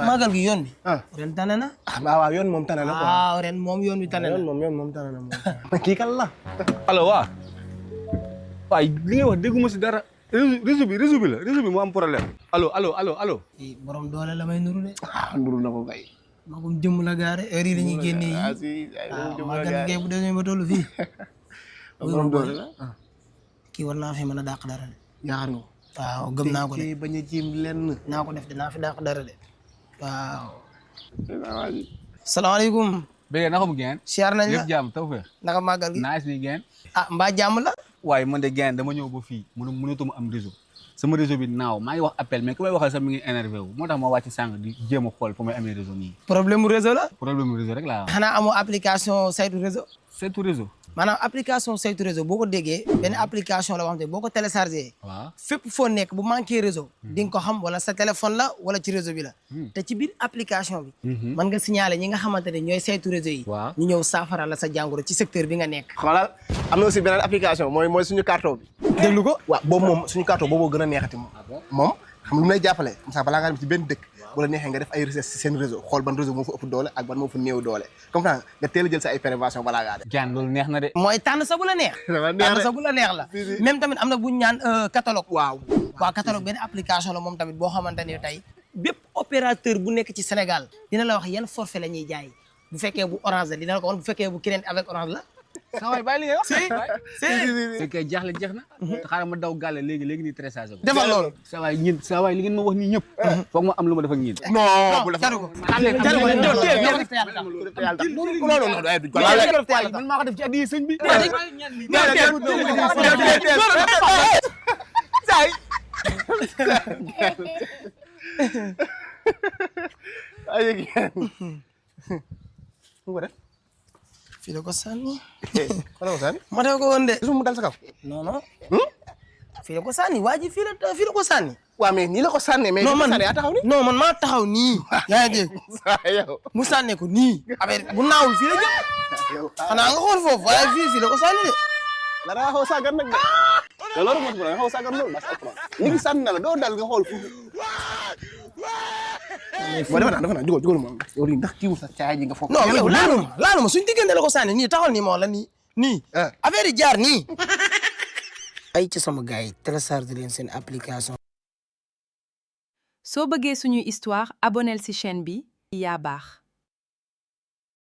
magal gi yoon bi. ren tane na. waaw yoon moom tane na quoi. waaw ren moom yoon bi tane na. yoon moom tane na moom. kii kan la. allo waa. waay li ngay wax dégguma si dara. réseau bi la moo am problème. allo. borom doole la may nuru de. nuru na ko kay. magum jëmm la gaare heure yi la ñuy génnee yi. magal gi bu demee ba tollu fii. borom doole la. kii war naa fi mën a dàq dara de. yaakaar nga. waaw gëm naa ko de. bañ a jéem lenn. naa ko def dinaa fi dàq dara de. waaw. salaamaaleykum. bëggee naka mu geen. siyaar nañ la yëpp jàmm taw fe. naka màggal gi. nice ni geen. mbaa jàmm la. waaye man de geen dama ñëw ba fii mënatuma am réseau sama réseau bi naaw maa ngi wax appel mais ku may waxal sax mi ngi énervé wu moo tax ma wàcc sànq di jéem a xool fu may amee réseau nii. problème mu réseau la. problème mu réseau rek laa wax. xanaa amoo application saytu réseau. saytu réseau. maanaam application saytu réseau boo ko déggee benn application la boo xam ne boo ko téléchargé. waaw fépp foo nekk bu manqué réseau. di nga ko xam wala sa téléphone la wala ci réseau bi la. te ci biir application bi. mën nga signaler ñi nga xamante ne ñooy saytu réseau yi. waaw ñu ñëw saafara la sa jàngoro ci secteur bi nga nekk. xoolal am na aussi beneen application mooy suñu carton bi. déglu ko. waaw boobu moom suñu carton boobu gën a neexati moom. moom xam lu mu lay jàppale comme ça balaa ngaa dem ci benn dëkk. bu la neexee nga def ay recherche ci seen réseau xool ban réseau moo fa ëpp doole ak ban moo fa néew doole comme ça nga teel a jël sa ay prévention balaa ngaa dem. gaan loolu neex na de. mooy tànn sa bu la neex. tànn sa bu la neex la. même tamit am na bu ñu ñaan catalogue. waaw catalogue benn application la moom tamit boo xamante ne tey bépp opérateur bu nekk ci Sénégal dina la wax yan forfait la ñuy jaay bu fekkee bu orange la dina la ko wan bu fekkee bu keneen avec orange la. saa waay bàyyi li ngay wax. si fekkee jaaxle jeex na. te xaaral ma daw gàlle léegi nii tressage ko. defal loolu. saa waay li ngeen ma wax nii ñëpp. foog ma am lu ma def ak ñin. non bu la jaru ko. man maa ko def ci addi sëñ bi. fii la ko sànni. xanaa ko sànni. ma ko woon de. gisuma mu dal sa kaw. non. fii la ko sànni waa ji fii la ko sànni. waaw mais nii la ko sànnee. mais non man yaa taxaw ni. non man maa taxaw nii. yaa ngi dégg yow. mu sànne ko nii. affaire bu naawul fii la jëm. xanaa nga xool foofu waaye fii la ko sànni de. la daa xaw a sàggan nag de. te loolu moo tax nga xaw a sàggan loolu parce que li ngi sànni na la doo dal nga xool foofu. boo defe naa jugal moom yow lii ndax kii wu sa caay ji nga foog. non yow laaluma suñu diggante la ko sànni nii taxawal nii moo la nii. affaire yi jaar nii. ay ci sama gars yi télécharge leen seen application. soo bëggee suñuy histoire abonnel ci chaîne bi yaa baax.